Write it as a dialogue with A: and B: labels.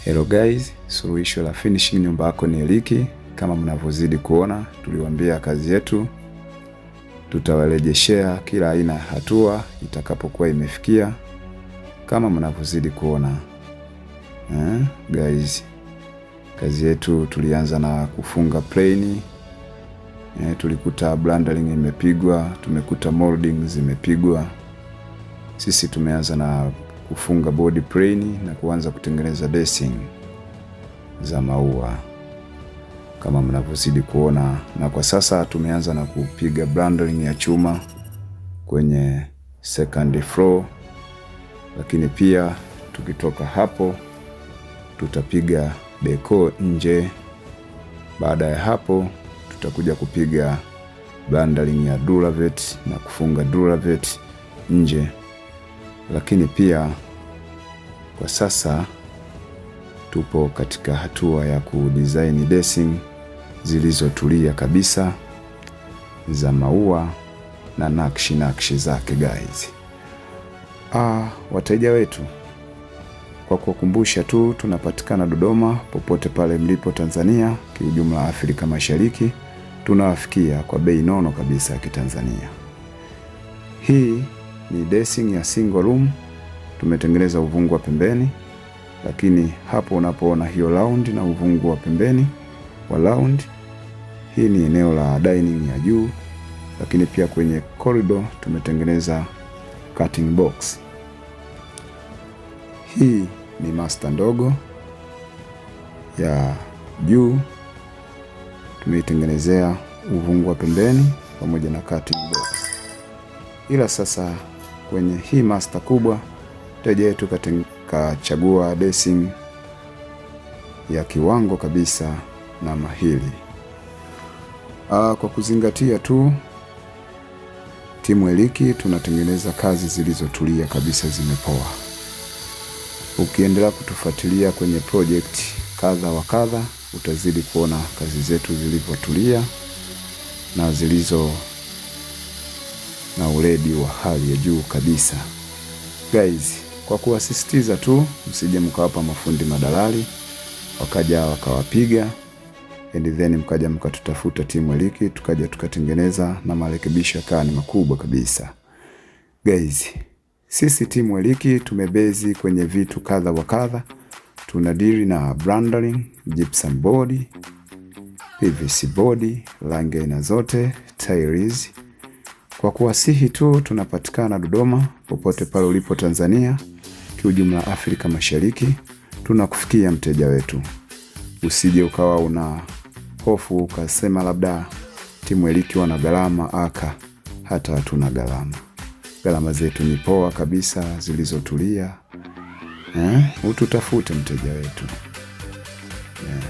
A: Hello guys, suluhisho la finishing nyumba yako ni Eliki. Kama mnavyozidi kuona, tuliwaambia kazi yetu tutawarejeshea kila aina ya hatua itakapokuwa imefikia, kama mnavyozidi kuona guys, kazi yetu tulianza na kufunga plain tulikuta brandering imepigwa, tumekuta molding zimepigwa. Sisi tumeanza na kufunga board plain na kuanza kutengeneza dressing za maua kama mnavyozidi kuona, na kwa sasa tumeanza na kupiga brandering ya chuma kwenye second floor, lakini pia tukitoka hapo tutapiga deco nje. Baada ya hapo tutakuja kupiga brandering ya Duravit na kufunga Duravit nje, lakini pia kwa sasa tupo katika hatua ya kudesign dressing zilizotulia kabisa za maua na nakshi nakshi zake guys. Wateja wetu, kwa kuwakumbusha tu, tunapatikana Dodoma, popote pale mlipo Tanzania, kiujumla Afrika Mashariki, tunawafikia kwa bei nono kabisa ya Kitanzania. Hii ni dressing ya single room, tumetengeneza uvungu wa pembeni, lakini hapo unapoona hiyo round na uvungu wa pembeni wa round, hii ni eneo la dining ya juu, lakini pia kwenye corridor tumetengeneza cutting box. Hii ni master ndogo ya juu, tumeitengenezea uvungu wa pembeni pamoja na cutting box. Ila sasa kwenye hii master kubwa mteja wetu kachagua dressing ya kiwango kabisa na mahiri. Kwa kuzingatia tu timu Eliki tunatengeneza kazi zilizotulia kabisa, zimepoa. Ukiendelea kutufuatilia kwenye project kadha wa kadha, utazidi kuona kazi zetu zilivyotulia na zilizo na uredi wa hali ya juu kabisa. Guys, kwa kuwasisitiza tu, msije mkawapa mafundi madalali wakaja wakawapiga and then mkaja mkatutafuta timu Eliki, tukaja tukatengeneza na marekebisho yakawa ni makubwa kabisa. Guys, sisi timu Eliki tumebase kwenye vitu kadha wa kadha. Tunadili na brandering, gypsum board, PVC board, rangi aina zote, tiles. Kwa kuwasihi tu, tunapatikana Dodoma, popote pale ulipo Tanzania, kiujumla Afrika Mashariki, tunakufikia mteja wetu. Usije ukawa una hofu ukasema labda timu Eliki wana gharama. Aka, hata hatuna gharama. Gharama zetu ni poa kabisa, zilizotulia. Ututafute mteja wetu.